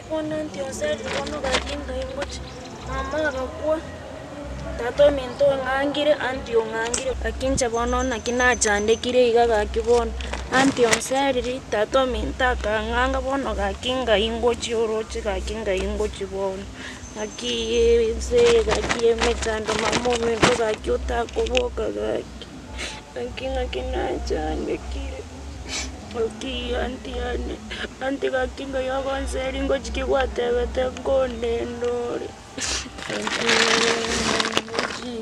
Bono aunty onserire bono gaki ngai ngochia, mama agakwa, tata ominto ong'angire, aunty ong'angire, gaki inche bono naki nachandekire iga gaki bono, aunty onseriri, tata ominto akang'anga bono gaki ngai ngochia oroche gaki ngai ngochia bono, gaki ense eye gaki emechando mama ominto gaki otakoboka gaki, gaki naki nachandekire. Gaki aunty yane, aunty gaki ngai ogonseria ngochi ki gwatebete nkondende ore, gaki ngochi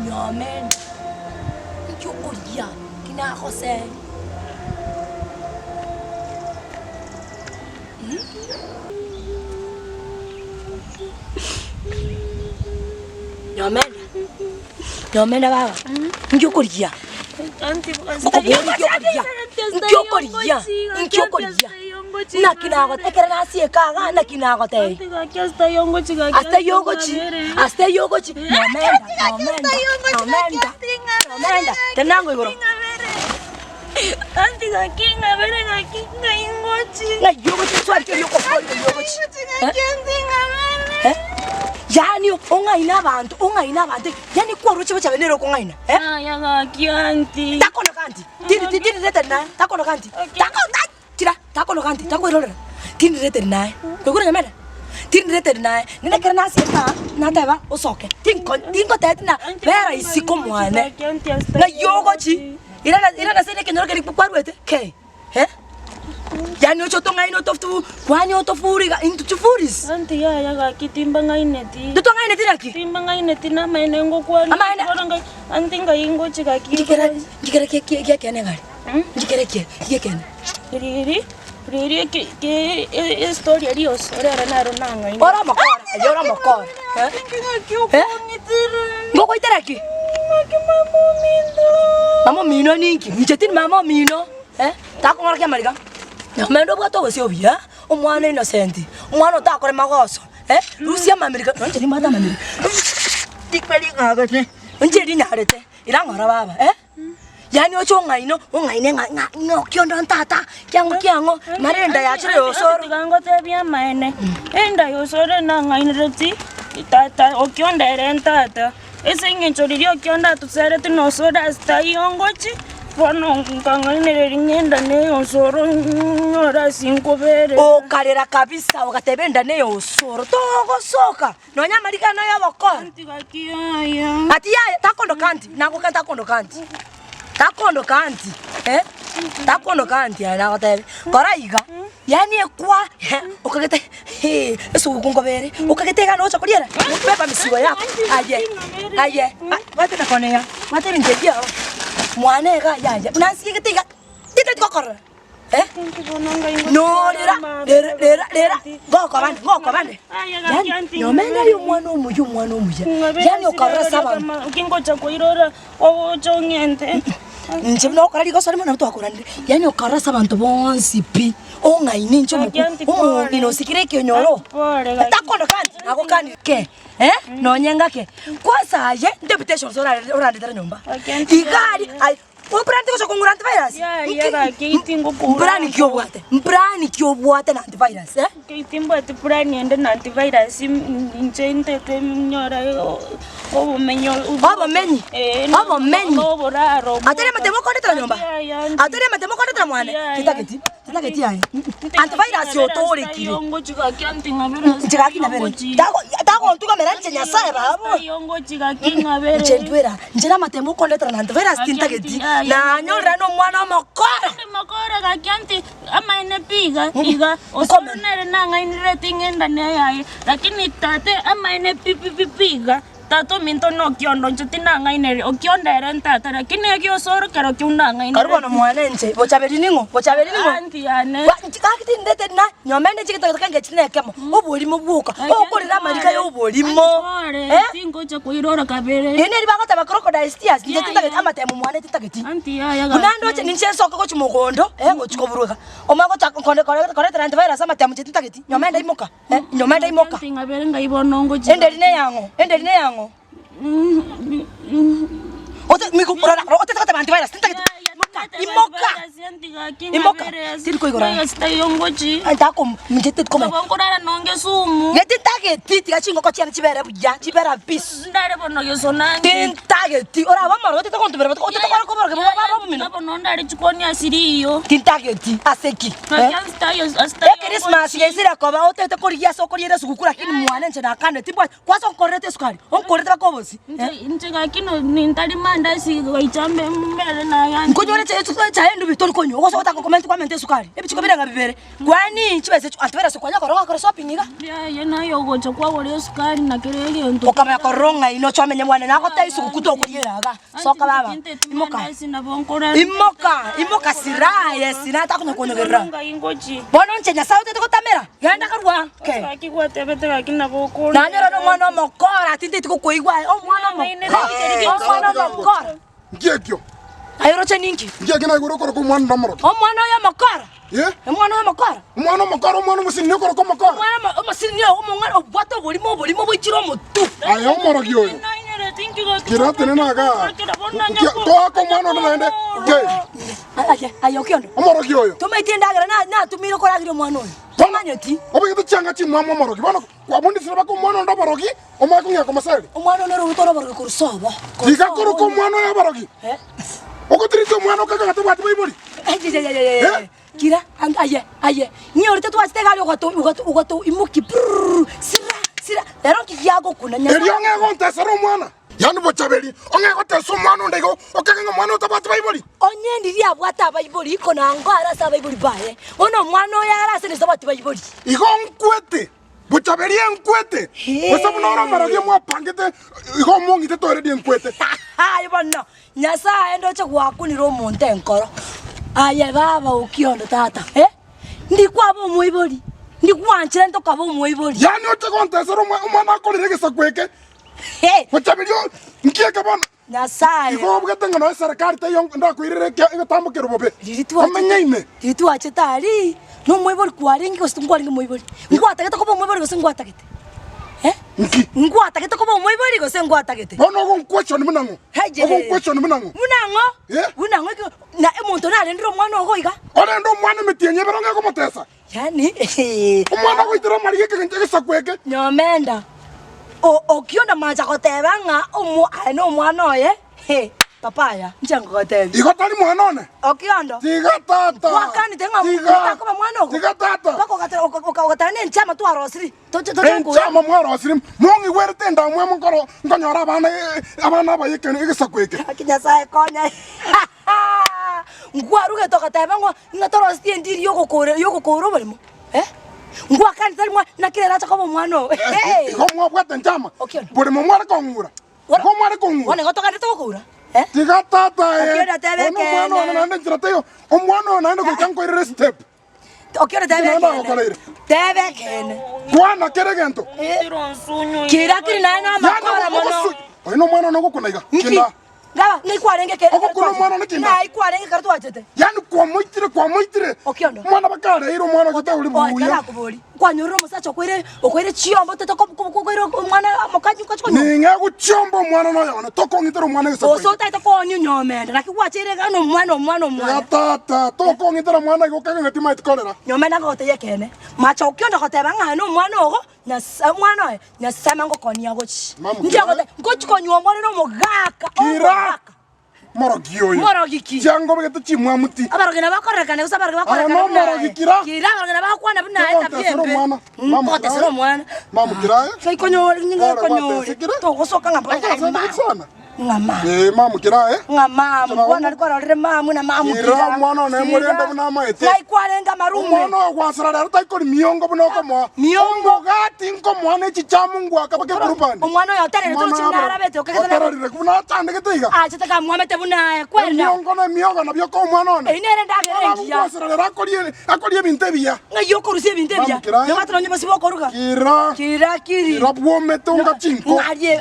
Nyomenda, inki okoria ki nagosee? Nyomenda, nyomenda baba, inki okorigia? Ngokoboria inki okorigia? Inki okorigia? Inki okorigia? Naki nagote ekero nasieka igaa naki nagotebia? Ase taiyo ogochi, ase taiyo ogochi, nyomenda, nyomenda, nyomenda, nyomenda, tenena igoro. Ng'ai ogochi swali keria okoboria ng'ai ogochi eh? Eh? Yaani ong'aine abanto, ong'aine abanto, yaani kwaroche bochabe nere okong'aina eh? Takonoka anti, tindi tindi reteri naye, takonoka anti, tako ta tira, takonoka anti, takoirorera, tindi reteri naye, kwaigure nyamere? Tindi reteri naye, naende ekero nasiete aa, nateba osoke, tinko tingotebeti ng'a bera isiko mwane, ng'ai ogochi. Irana irana ase ekenyoro keria kwarwete kei eh? Yaani oche otong'aine otofu kwani otofuri iga intwe chifuris. Anti yaya gaki timbang'aineti. Totong'aineti naki? Timbang'aineti namaene ngokwana. Amaene? Bono ngai anti ngai ngochi gaki. Nchikere nchikere kie kie giekene gari. Nchikere kie giekene. Riri riri eki ki estory eria osore ere naro nang'ainete. Ore omokora aye ore omokora eh? Eh? Ngogoitera ki? Mama omino ninki? Inche tindi mama omino eh? Takong'orokia amariga. Omende obwate obosio obuya, omwana innocent, omwana otakore magoso eh? Rusia amamirika, nonye inche nimbwate amamirika, inche rinyarete, ira ng'ora baba eh? Yaani oche ong'aine, ong'aine ng'a ng'a ng'a okiondo ntata, kiang'o kiang'o, mara enda yachire yosoro. Tiga ngotebie amaene, enda yosoro nang'ainereti tata okiondo ere ntata, ase eng'encho riria okiondo atosereti nosoro ase taiyo ngochi, bono nkang'ainereria ng'a enda neye osoro nyore ase nkobere. Okarera kabisa ogateba enda neye osoro, togosoka. Nonya amarikano ay'obokora. Ati yaya, takondoka anti, nagoka takondoka anti, takondoka anti, eh, takondoka anti aye nagotebia, kora iga, yaani ekwa okagete hee, esuguku nkobere, okagete iga nocha koriera, beba misigo yako, aye, aye, bwata emekona eye, bwata ebinto ebi biago, mwane iga yaya, buna nsiegete iga, tintageti gokorora. Eh? Norera, rera, rera, rera, ngokobane, ngokobane. Yani, nyomenda aye omwana omuya, omwana omuya. Yani okarora ase abanto. Kingocha koirora ogocha ong'ente. Inche buna ogokora rigoso rimo nabo twakoranire. Yani okarora ase abanto bonsi pi, ong'aini inche omoku, omong'ina osikire ekenyoro. Takondoka anti, nagokani ke, eh, nonye ngake. Kwanza aye, deputation orandetere nyomba. Iga aria, aye. Obrani gocha kong'ura antivirus? Yaya gaki tingokura. Mbrani ki obwate? Mbrani ki obwate na antivirus eh? Ki timbwati plan ende na antivirus inche ntete nyore obomenyo Obomenyi? Eh, Obomenyi? oboraro Atari amatemo okondetera nyomba? Yaya, Atari amatemo okondetera mwane? Yaya. Tintageti, tintageti yaye. Antivirus otorekire. Inche gaki nabere. Tago tagontugamera inche Nyasaye babo. Inche ndwera. Inche namatemo okondetera na antivirus tintageti, nanyorera nomwana omokora. Omokora gaki anti amaene pi iga iga osoro nere nang'ainerete ng'enda neyaye lakini tate amaene pi pi pi pi iga. Tata ominto nokiondo inche tinang'ainereria, okiondo ere ntata, lakini egiosoro kero kiu Karu nang'aineretie. bono mwane inche, bochaberi ning'o? Bochaberi ning'o? Aunty yane. Ba- inche gaki tindete na nyomba ende chigete gete ngechi na ekemo, oborimo bwoka, okorera amarika ya oborimo. Pore, Eh? tingocha koirora kabere. Eri neri bagoteba crocodiles tears, inche Yaya. tintageti amatemo mwane tintageti. Aunty yaya Buna gaki. ndoche ninche nsoke gochia mogondo, eh, gochia koburuga, omanye gochaka kone kore koretera antivirus amatemo inche tintageti, nyomba ende imoka. Eh, nyuma ende imoka. Aunty ng'abere ngai bono ngochia. Enderi neyang'o, enderi neyang'o. Ote migo rora otete goteba antivirus tintagete. Imoka, imoka. Imoka. Tiri koigora. Ntako inche tindi Nabo nkorara nonge sumu. Geti ntageti tiga chingoko chiane chibere buya, chibere peace. Ndare bono gesona Tintageti orabe omorero otete gontumera botuko otete kore koborokia bobe bobe obomino. Nabo nondare chikoni ase riyo. Tintageti ase ki? Eh? Ekrismasi yaisire koba otete korigia ase okoriera esuguku lakini mwane inche nakanire timbwati kwase onkorerete esukari onkorerete mpaka obosie eh? Inche gaki nintari mandasi goicha mbere naye. Nkonyore echae endubi tori konywa ogose gotaka komenta kwamenta esukari ebichiko bire ng'a bibere Kwani chibesa echio antibere ase kwanya korora gwakora shopping iga? Yaya naye ogocha kwagora esukari na kera egento. Okamanya korora ong'aini oche omenye mwane nagotebia isuguku tokoriera iga. Soka baba, imoka. Imoka, imoka siraa aye siraa takonya konyogerera. Bono inche Nyasae otete gotamera, genda karua ke. Nanyora nomwana omokora tinteti gokoigwa aye, omwana omokora, omwana omokora. Nki ekio? Aye oroche ninki? Nki ekio naigure okoroka omwana onde omoroki? Omwana oyo omokora. Eh? Omwana oyo omokora. Omwana omokora, omwana omosinini okoroka omokora. Omwana omo- omosinini oyo omong'ana obwate oborimo oborimo boichire omotu. Aye omorogi oyo. Kira tenena igaa. Nki- Toaka omwana onde naende. Ke, Aye, aye okiondo. omorogi oyo. Tomaeti endagera na- natumire korageria omwana oyo. Bono, Tomanyeti. obegete chianga chimwamu omorogi. Bono kwabundisire baka omwana onde oborogi, omanye kong'ea komoseria. Omwana one ore ore oborogi korwa sobo. Korwa Tiga sobo koroka oyo. omwana oyo oborogi. Eh? Ogotirisia omwana okaiga ng'a tobwati baibori. Ayayayayaya. Eh? Kira, ang- aye, aye. Nyorete twachete egari ogato ogato ogato imoki prrrr sira sira. Rero nki giagokuna Nyasaye. Erio ong'e gontesera omwana. Yaani bochaberi, ong'e gotesa omwana onde igo, okage ng'a omwana oyo tabwati baibori. Onye ndiria abwate abaibori, iko nango are ase abaibori baye. Bono omwana oyo are ase ense tabwati baibori. Igo nkwete, bochaberi enkwete, gose buna ore omorogi mwapangete, igo omong'itete already enkwete. Aye bono, Nyasae ndoche gwakunire omonto enkoro. Aye baba okiondo tata, eh? Ndikwaba omoibori, ndikwanchire ntokaba omoibori. Yaani oche gontesera omwa- omwana akorire egesaku eke, He! bochaberi o, nki eke bono? Nyasae. Igo obwate ng'a nonya eserekari teiyo ndakoirere egetambo keria bobe, Riria twachete, omenye ime. riria twachete aria, nomoibori kwarenge gose nkwarenge moibori? Ngwatagete koba omoibori gose ngwatagete? Eh? Nki? Ngwatagete koba omoibori gose ngwatagete? Bono ogonquestion buna ng'o? Haye. Ogonquestion buna ng'o? Buna ng'o? Eh? Buna ng'o ekio na omonto narendire omwana ogo iga? Orende omwana emetienyi ebere ong'e komotesa. Yaani Omwana ogoitera amariga ekegencho egesaku eke. Nyomenda, o- okio ndamacha goteba ng'a omo aye nomwana oye, he, papa aya, inche ngogotebia. Igo tari mwana one? Okiondo, Tiga tata. gwakanete ng'a Tiga. otakoba mwana ogo? Tiga tata. Mpaka ogate- oka- oka- ogateba na enchama twarosiri, toche toche koira. Enchama mwarosiri, mong'igwerete endamwamu nkoro nkonyora abana eh, abana abaye ekero egesaku eke. Gaki Nyasaye konya Nkwarugete ogateba ng'a ng'a torosetie endiri y'ogokoora y'ogokoora oboremo eh? Ngwakanete tari mwa naki rero acha koba omwana oo eh. Igo mwabwate enchama, Okiona. boremo mware kong'ura. Igo mware kong'ura. Bono igo togenderete gokoura eh? Tiga tata aye. Okiona tebe Bono omwana one ekeene. naende enchera teiyo, omwana oyo naende goika nkoirere estep. Okiona tebe Naende ekeene. agokoreire. Tebe ekeene. Kwana kera egento. Kira kiri naye namakora Yaani mono. ogosu- Oyo nomwana one ogokuna iga. Nki? Kinda. Ngaba, ng'ai kwarenge ekero Ogokuna omwana one kinda. Ng'ai kwarenge ekero twachete? Yaani kwamoitire kwamoitire. Okiondo. Omwana bakareire omwana oche tauri Oye, buya. tarakoboria. Kwanyorire omosacha okoire okoire chiombe otete ko- ko- koira omwana mokanyi ogochi konywa. Ning'e gochiomba omwana noyo one tokong'itera omwana egesaku Gose eke. otagete koonia onyomende, naki gwacheire iga na omwana omwana Tiga omwana. tata, tokong'itera mwana iga okage ng'a timaeti korera. Nyomende akogotebia ekeene, macha okiondo goteba ng'a aye nomwana ogo, Nyasae omwana oye, Nyasae mangokonia gochia. Mama, Inche ngote, ngochia konywa omorero omogaka, Kira! omogaka. Morogi oyo. Morogi ki? Chiangobegete chimwamu ti. Abarogi nabo bakorerekana gose abarogi Aye bakorerekana buna nomorogi aye. kira. Kira abarogi nabo bakwana buna aye tabia Togotesera embe. omwana. Mm, Mama togotesera kiraye. omwana. Mama kiraye. Kaikonyore, Ore konyore. gwatesekire. Togosoka ng'a Akasente sana. Ng'a mamu. Ee, mamu kera aye. Ng'a mamu. Bono nari kwarorire mamu na mamu Kira kira. omwana one morende buna amaete. Ng'ai kwarenge amarume. Omwana oyo gwansera rero taikori miongo buna okomoa. Miongo. Omogati nkomoa ne chichamu ngwaka bake kurubani. Omwana oyo otererete oroche buna arabete okegete na- Otererire buna achandegete iga. Achete kamwamete buna aye kwerera. Emiongo na emiogo nabio okoa omwana one. Eyio nere endagera engiya. Gwansera rero akorie akorie ebinto ebiya. Ng'ai okorusia ebinto ebiya. Mamu kira aye. Nobwate nonye bosio bokoruga. Kira. Kira kiri. Kira bwomete onga chinko. Ng'arie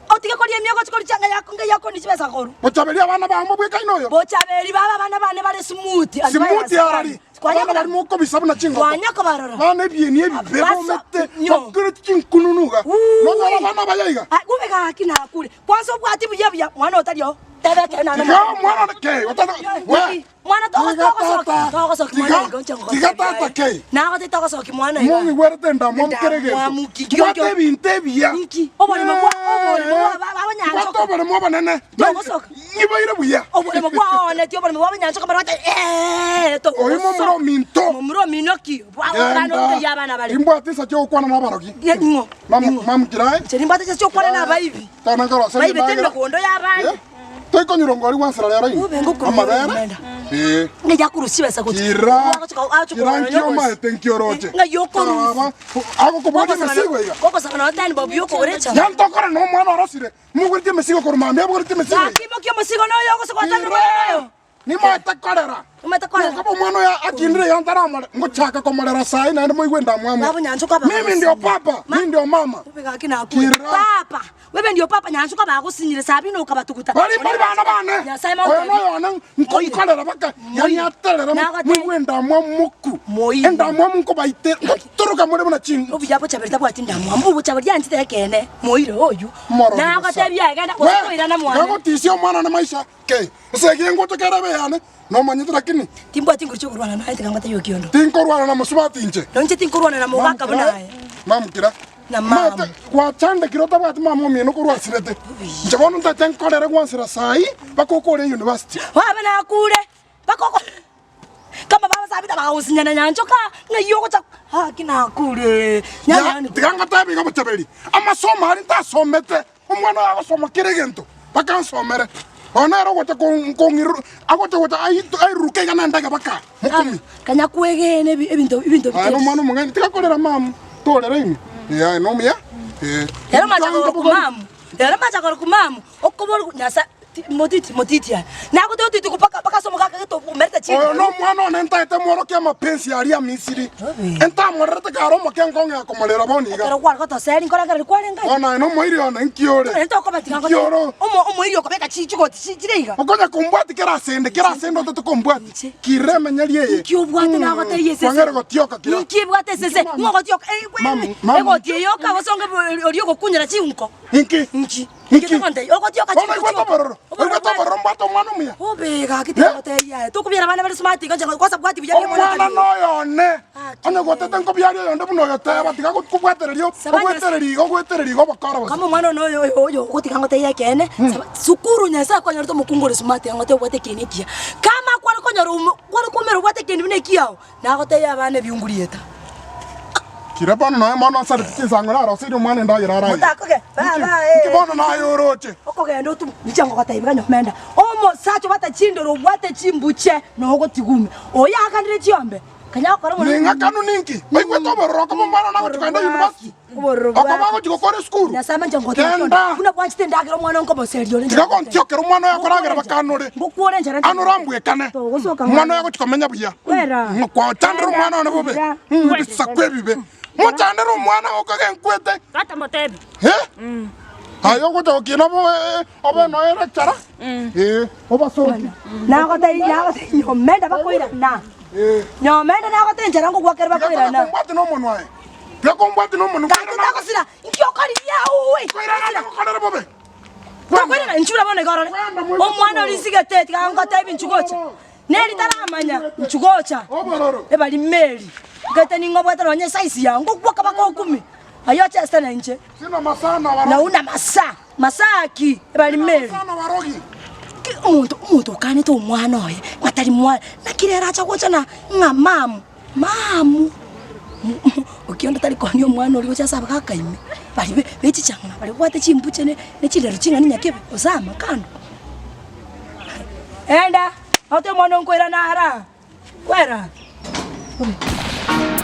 Otige koria emiogo gochia koria chianga yako ng'ai akoni chibesa korwa. Bochaberia abana bao mbobwekaine oyo. Bochaberi baba abana bane bare smooth. Smooth arari. Abana bari mokobisa buna chingoko. Kwanya kobarora. Bana ebieni ebibe Baso- bomete nyo. bakore chinkununu iga. Ui. Nonyora abana abaya iga. Ah, gube gaki nakure. Kwanza obwati buya buya mwana otari oo. Tebe ekero nane Tiga omwana one kei otata we. Mwana Tiga togosoki tata. togosoki Tiga- mwana igo nche ngogotebi tiga tata aye. kei. Nagote togosoki mwana iga. Mong'igwerete endamwamu kera egento. Endamwamu ki- ki- Tobwate ki- ebinto ebiya. Inki? Oboremo bwa- oboremo bwa- bwa- abanyanchoka. Tobwate oboremo obonene. Togosoka. Ngibaire buya. Oboremo bwaonetie oboremo bwa abanyanchoka bare gote eeh togosoka. Oyo momura ominto. Momura omino ki? Bwa- abana otebi abana bare. Timbwati insa chi'ogokwana nabarogi. Ye- ing'o? Mamu- Ing'o? mamukira aye. Inche nimbwate chinsa chi'okwana nabaibi. Tana nkoroseria Baibete endagera. emegondo y'abande. Eh, Toikonyora ngori gwansera rero inwe. Ube ngokunyora Amabere. omenda. Eh. Ng'a yakorusia chibesa gochia. Kira. Agochika- agochika Kira korora nkio onye omaete nkioroche. Ng'a yokorusia. Agokobwatia emesigo iga. Gokosaba nonya tani bob yokogora echamu. Yantokora na omwana orosire. Mogoretie emesigo korwa mambia abogoretie emesigo iga. Gaki imokia omosigo noyo ogose gwatangire omwana oyo. Nimaete korera. Nimaete korera. Nokaba omwana oyo akindire iga ntaramore, ngochaka komorera saii naende moigwe endamwamu. Babo nyanchoka Mimi bagosinyire. ndio papa, Ma- mimi ndio mama. Ube gaki nakure. Kira. Papa, wewe ndio papa nyanchoka bagosinyire sabino ukabatuguta. Bari mbari bana bane. Nyasaye Oyo maotebi. noyo one nkoikorera baka yani aterera Nagote- moigwe endamwamu moku. Moigwe. Endamwamu nkobaite ngotoroka more buna chingo. Obuya bochaberi tabwati ndamwamu, obochaberi anchete ekeene, moire oyu. Morogi bosa. Nagotebia egenda gose koirana mwane. Gagotisia omwana one maisha. Kei, ase eki engocho kere ebe eyane, nomanyete lakini. Timbwati nguru chi'okorwana naye, tiga ngotebi okiondo. Tinkorwana na mosubati inche. Nonya inche tinkorwana na mogaka buna aye. Mamukira. Na mama. Mate, gwachandekire otabwati mama omino korwa asirete. Inche bono ntaete nkorere gwansera saii mpaka okore university. Wabe nakure, mpaka oko kama babasabete bagagosinyana nyanchoka, ng'ai ogocha gaki nakure. Ya, Nyanya tiga ngotebi iga bochaberi, amasomo aria ntasomete, Omwana oyo agosoma kera egento, mpaka ansomere. Oyo nere ogocha kong'iruru, agocha gocha airuruke iga nendege baka mokumia. Kanya kwegena ebinto ebinto Aye nomwana omong'aini, tiga korera mamu, torera ime. Ee aye nomuya, ee. Rero macha korokwa mamu, rero macha korokwa mamu, okoborwa Nyasaye motiti motiti aya. Nagoteba otiti mpaka mpaka ase omogaka gete omerete Oyo chinguru. nomwana one ntaete mworokia amapensi aria a Misiri, entamorerete kare omoke nkong'ea komorera bono iga. Ekero kware gotoseri nkorengereria kwarenge aye. Bono aye nomoiri one, nki ore? Nere tokobatiga Nki ore? omo omoiri okobeka chi chigoti chi chire iga. Okonya kombwati kera asende, kera asende otete kombwati. Inche. Kirira emenyeri eye. Nki obwate nagotebia esese? Kwang'era gotioka kira. Nki ebwate esese? Nki mama? Ng'o ogotioka? Eh, Mamu, mamu. Egoti eye yoka gose onge oria ogokunyera chinko. Inki? Nki? Inki? Ogotioka Bono oigwete obororo, oigwete obororo mbwate omwana omuya. Obe gaki tigotebia aye. Tokobiara abana bare smart iga nche kosa bwati buya Omwana noyo one, onye gwatete nkobiaria oyonde buna oyo teba, tiga kobwatereria ogwetereria iga ogwetereria iga obokora bosa. Kama omwana one oyo oyo oyo ogotiga ngotebie ekeene, saba sukuru Nyasaye akonyorete omokungu ore smart iga ngotebie obwate ekieni ekiya. Kama kware konyora omo kware koumera obwate ekieni buna ekiao, Nagotebia abana ebiungu rieta. Kira bono nonya mono nsareti chinsango naroseirie omwana endagera araye. Motakoge, baba, eh. Inki bono naye oroche? Okogenda otu inche ngogotebia iga nyomenda, omosacha obwate chindoro obwate chimbuche nogotigwa oyo akanire chiombe, kanya gokora obororo. Ning'akanu ninki? Oigwete obororo okoba omwana one agochia kogenda university? Obororo Okoba bwake. agochia gokora esukuru? Nyasaye amanche ngotebia Genda. kionde, buna bwanchete endagera omwana nkomoseria ore Tiga gontiokera omwana oyo akoragera bakanore. Ngokwore enchera Anore ambwekane. Togosoka Omwana oyo agochia komenya buya. Kwera. Gwachandera omwana one bobe. Kwera. Ebisaku ebibe. Mochandere omwana okoge nkwete. Tata motebi. Eh? Aye ogocha gokina bo obe noe lecturer. Eh, obasoki. Nagotebia nagotebia nyomenda bakoirana. Eh. Nyomenda nagotebia enchera ngogwakera Tiga bakoirana. kombwati nomonwa aye. Tiga kombwati nomonwa. Gaki tagosira, inki okorigia uwe? Koirana nagokorera bobe. Tokoirana inchu buna bono iga orore. Omwana oria nsigete tiga ngotebi inchu gocha. Neri taramanya inchu gocha. Obororo. Ebari meri. Gete ning'o obwate nonye esize yao ngokwoka baka okumi. Ayio ocheste na inche. Sina masaa na warogi. Na una masaa. Masaa ki? Ebari meri. Masaa na warogi. Ki omonto omonto okanete omwana oye ng'a tari mwana naki rero acha gocha na ng'a mamu. Mamu! Okionde tari konia omwana oria gochia ase abagaka ime. Baria be be chichang'ana baria babwate chimbuche ne ne chindero ching'ani nyakebe, osama kando. Enda, ote omwana onkoirana ara, kwera. Bobe.